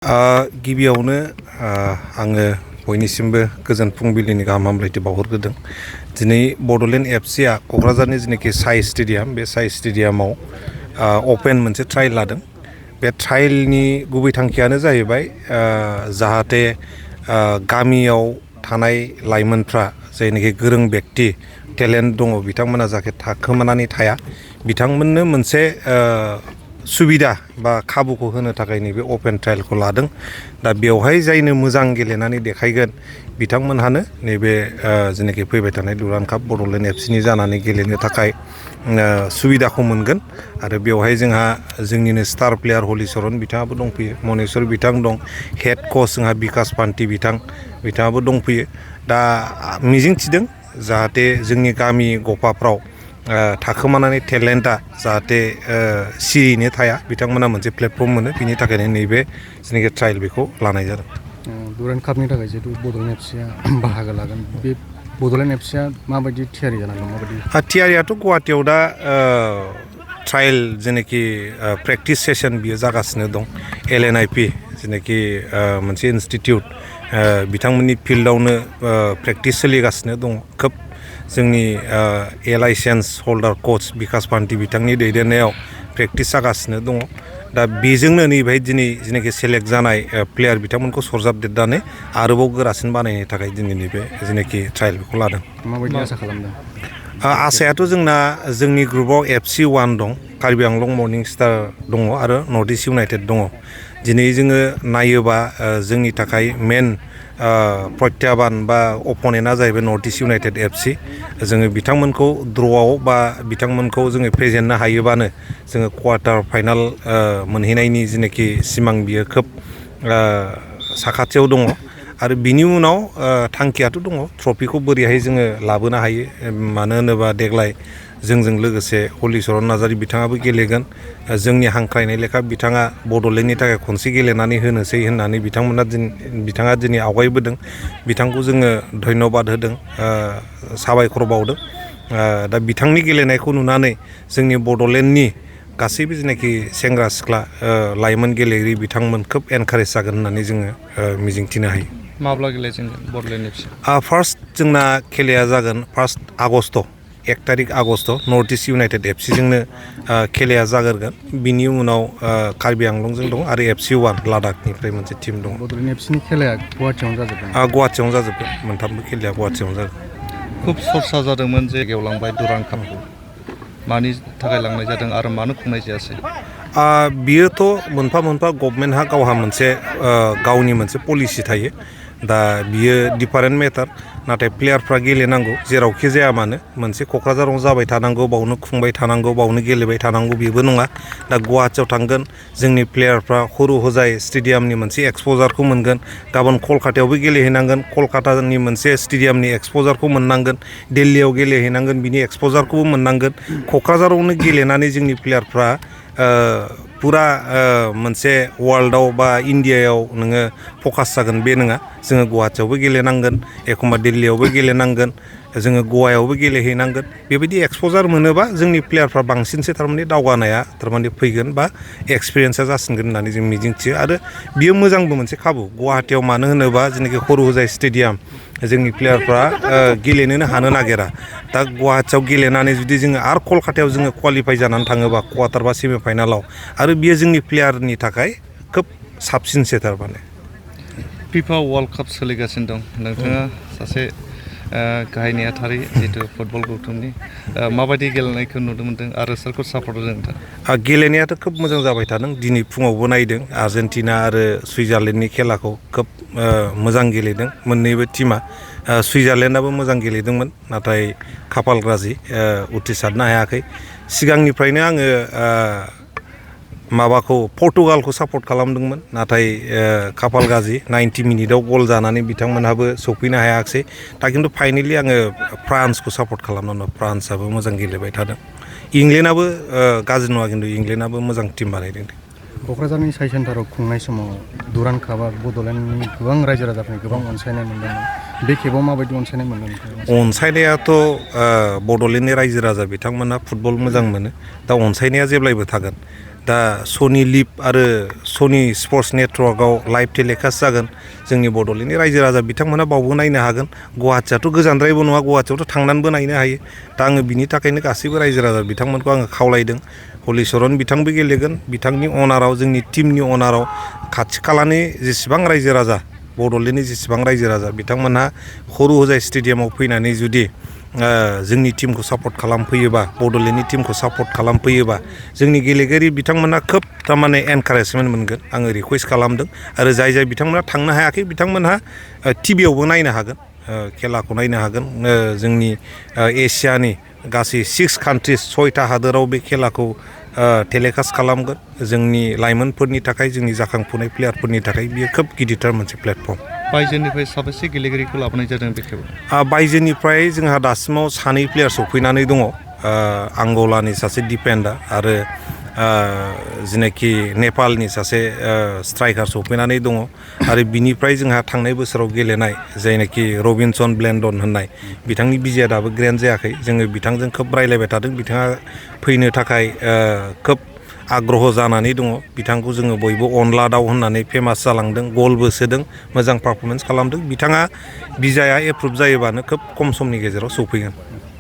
गिबियावनो आङो बयनिसिमबो गोजोन फुंबिलिनि गाहाम हामलायथि बावहरग्रोदों। दिनै बड'लेण्ड एफसिआ क'क्राझारनि जेनाखि साइ स्टेडियाम, बे साइ स्टेडियामाव अपेन मोनसे ट्रायल लादों। बे ट्रायलनि गुबै थांखियानो जाहैबाय जाहाथे गामियाव थानाय लाइमोनफ्रा जायनाखि गोरों व्यक्ति टेलेन्ट दङ बिथांमोना जाहाथे थाखोमानानै थाया, बिथांमोननो मोनसे सुबिदा बा खाबुखौ होनो थाखाय नैबे अपेन ट्रायलखौ लादों। दा बेवहाय जायनो मोजां गेलेनानै देखायगोन बिथांमोनहानो नैबे जेनाखि फैबाय थानाय दुरान्ड काप बड'लेण्ड एफसिनि जानानै गेलेनो थाखाय सुबिदाखौ मोनगोन। आरो बेवहाय जोंहा जोंनिनो स्टार प्लेयार हलिचरन बिथाङाबो दंफैयो, मनेस्वर बिथां दं, हेड कच जोंहा बिकास पान्थि बिथाङाबो दंफैयो। दा मिजिंथिदों जाहाथे जोंनि गामि गफाफ्राव थाखोमानानै टेलेन्टआ जाहाथे सियैनो थाया, बिथांमोना मोनसे प्लेटफर्म मोनो। बिनि थाखायनो नैबे जेनाखि ट्रायल बेखौ लानाय जादों। दुरान्ड कापनि थाखाय जिहेतु बड'लेण्ड एफसिआ बाहागो लागोन, बे बड'लेण्ड एफसिआ माबायदि थियारि जानानै दं? माबायदि थियारियाथ' गुवाहाटियाव दा ट्रायल जेनाखि प्रेक्टिस सेसन बियो जागासिनो दं। LNIP जेनाखि मोनसे इनस्टिटिउट, बिथांमोननि फिल्डआवनो प्रेक्टिस सोलिगासिनो दङ। खोब जोंनि लाइसेन्स हल्डार कच बिकास पान्थि बिथांनि दैदेननायाव प्रेक्टिस जागासिनो दङ। दा बेजोंनो नैबेहाय दिनै जेनाखि सेलेक्ट जानाय प्लेयार बिथांमोनखौ सरजाबदेरनानै आरोबाव गोरासिन बानायनो थाखाय दिनैनि बे जेनाखि ट्रायल बेखौ लादों। माबायदि आसा खालामदों? आसायाथ' जोंना जोंनि ग्रुपआव FC1 दं, कार्बि आंलं मर्निं स्टार दङ आरो नर्थ इस्ट इउनाइटेड दङ। दिनै जोङो नायोबा जोंनि थाखाय मेन प्रत्याबान बा अपनेन्टआ जाहैबाय नर्थ इस्ट इउनाइटेड FC। जोङो बिथांमोनखौ ड्र'आव बा बिथांमोनखौ जोङो फेजेननो हायोबानो जोङो क्वार्टार फाइनाल मोनहैनायनि जेनाखि सिमां बियो खोब साखाथियाव दङ। आरो बिनि उनाव थांखियाथ' दङ ट्रफिखौ बोरैहाय जोङो लाबोनो हायो। मानो होनोबा देग्लाय जोंजों लोगोसे हलिचरन नार्जारि बिथाङाबो गेलेगोन। जोंनि हांख्रायनाय लेखा बिथाङा बड'लेण्डनि थाखाय खनसे गेलेनानै होनोसै होननानै बिथाङा दिनै आवगायबोदों। बिथांखौ जोङो धन्यबाद होदों, साबायखर बावदों। दा बिथांनि गेलेनायखौ नुनानै जोंनि बड'लेण्डनि गासैबो जेनाखि सेंग्रा सिख्ला लाइमोन गेलेगिरि बिथांमोन खोब एनकारेज जागोन होननानै जोङो मिजिंथिनो हायो। माब्ला गेलेजेनगोन बड'लेण्ड एफसि? फार्स्ट जोंना खेलाया जागोन 1 आगस्ट, 1 तारिख आगस्ट नर्थ इस्ट इउनाइटेड एफसिजोंनो खेलाया जागोरगोन। बिनि उनाव कार्बि आंलंजों दं आरो FC1 लादाखनिफ्राय मोनसे टिम दं। बड'लेण्ड एफसिनि खेलाया गुवाहाटियावनो जाजोबगोन? गुवाहाटियावनो जाजोबगोन, मोनथामबो खेलाया गुवाहाटियावनो जागोन। खुब सरसा जादोंमोन जे गेवलांबाय दुरान्ड कापखौ, मानि थाखाय लांनाय जादों आरो मानो खुंनाय जायासै? बियोथ' मोनफा मोनफा गभर्नमेन्टहा गावहा मोनसे गावनि मोनसे पलिसि थायो। दा बियो डिफारेन्ट मेटार, नाथाय प्लेयारफ्रा गेलेनांगौ जेरावखि जाया मानो। मोनसे क'क्राझाराव जाबाय थानांगौ, बावनो खुंबाय थानांगौ, बावनो गेलेबाय थानांगौ बेबो नङा। दा गुवाहाटियाव थांगोन, जोंनि प्लेयारफ्रा हरु हजाय स्टेडियामनि मोनसे एक्सप'जारखौ मोनगोन। गाबोन कलकातायावबो गेलेहैनांगोन, कलकातानि मोनसे स्टेडियामनि एक्सप'जारखौ मोननांगोन। दिल्लीयाव गेलेहैनांगोन, बिनि एक्सप'जारखौबो मोननांगोन। क'क्राझारावनो गेलेनानै जोंनि प्लेयारफ्रा पुरा मोनसे वर्ल्डआव बा इण्डियायाव नोङो फकास जागोन बे नङा। जोङो गुवाहाटियावबो गेलेनांगोन, एखमबा दिल्लीयावबो गेलेनांगोन, जोङो गवायावबो गेलेहैनांगोन। बेबायदि एक्सप'जार मोनोबा जोंनि प्लेयारफ्रा बांसिनसो थारमाने दावगानाया थारमाने फैगोन बा एक्सपिरियेन्सा जासिनगोन होननानै जों मिजिंथियो। आरो बियो मोजांबो मोनसे खाबु गुवाहाटियाव, मानो होनोबा जेनाखि हरु हजाय स्टेडियाम जोंनि प्लेयारफ्रा गेलेनोनो हानो नागिरा। दा गुवाहाटियाव गेलेनानै जुदि जोङो आरो कलकातायाव जोङो क्वालिफाइ जानानै थाङोबा क्वार्टार बा सेमि फाइनालाव, आरो बियो जोंनि प्लेयारनि थाखाय खोब साबसिनसो थारमाने। फिफा वर्ल्ड काप सोलिगासिनो दं, नोंथाङा सासे गाहाय नेहाथारि जिहेतु फुटबल गौथुमनि, माबायदि गेलेनायखौ नुनो मोनदों आरो सोरखौ सापर्ट होदों नोंथाङा? गेलेनायाथ' खोब मोजां जाबाय थादों। दिनै फुङावबो नायदों आर्जेन्टिना आरो सुइजारलेण्डनि खेलाखौ, खोब मोजां गेलेदों मोन्नैबो टिमा। सुइजारलेण्डआबो मोजां गेलेदोंमोन, नाथाय खाफाल गाज्रि उथ्रिसारनो हायाखै। सिगांनिफ्रायनो आङो पर्तुगालखौ सापर्ट खालामदोंमोन, नाथाय खाफाल गाज्रि 90 मिनिटाव गल जानानै बिथांमोनहाबो सौफैनो हायाखिसै। दा खिन्थु फाइनेलि आङो फ्रान्सखौ सापर्ट खालामनानै दं। फ्रान्सआबो मोजां गेलेबाय थादों। इंलेन्डआबो गाज्रि नङा, खिन्थु इंलेन्डआबो मोजां टिम बानायदों। क'क्राझारनि साइ सेन्टाराव खुंनाय समाव दुरान्ड कापआ बड'लेण्डनि गोबां रायजो राजाफोरनि गोबां अनसायनाय मोनदोंमोन। बे खेबाव माबायदि अनसायनाय मोनदों? अनसायनायाथ' बड'लेण्डनि रायजो राजा बिथांमोना फुटबल मोजां मोनो। दा अनसायनाया जेब्लायबो थागोन। दा सनि लिभ आरो सनि स्पर्ट्स नेटवर्कआव लाइभ टेलिकास्ट जागोन जोंनि बड'लेण्डनि रायजो राजा बिथांमोना बावबो नायनो हागोन गुवाहाटियाथ' गोजानद्रायबो नङा गुवाहाटियावथ' थांनानैबो नायनो हायो दा आङो बिनि थाखायनो गासैबो रायजो राजा बिथांमोनखौ आङो खावलायदों हलिचरन बिथांबो गेलेगोन बिथांनि अनाराव जोंनि टीमनि अनाराव खाथि खालानि जेसेबां रायजो राजा बड'लेण्डनि जेसेबां रायजो राजा बिथांमोनहा खर' होजाय स्टेडियामाव फैनानै जुदि जोंनि टीमखौ सापर्ट खालामफैयोबा बड'लेण्डनि टीमखौ सापर्ट खालामफैयोबा जोंनि गेलेगिरि बिथांमोना खोब थारमाने एनकारेजमेन्ट मोनगोन आङो रिकुवेस्ट खालामदों आरो जाय बिथांमोना थांनो हायाखै बिथांमोनहा टिभियावबो नायनो हागोन खेलाखौ नायनो हागोन जोंनि एसियानि गासै 6 कान्ट्रिस 6टा हादोराव बे खेलाखौ टेलिकास्ट खालामगोन जोंनि लाइमोनफोरनि थाखाय जोंनि जाखांफुनाय प्लेयारफोरनि थाखाय बियो खोब गिदिरथार मोनसे प्लेटफर्म बायजोनिफ्राय साबेसे गेलेगिरिखौ लाबोनाय जादों बेखौ बायजोनिफ्राय जोंहा दासिमाव 2 प्लेयार सफैनानै दङ आंगलानि सासे डिफेन्डार आरो जेनाखि नेपालनि सासे स्ट्राइकार सफैनानै दङ आरो बिनिफ्राय जोंहा थांनाय बोसोराव गेलेनाय जायनाखि रबिनसन ब्लेन्डन होननाय बिथांनि बिजाया दाबो ग्रेन्ड जायाखै जोङो बिथांजों खोब रायलायबाय थादों बिथाङा फैनो थाखाय खोब आग्रह जानानै दङ बिथांखौ जोङो बयबो अनला दाउ होननानै फेमास जालांदों गलबो सोदों मोजां पारफरमेन्स खालामदों बिथाङा बिजाया एप्रुभ जायोबानो खोब खम समनि गेजेराव सफैगोन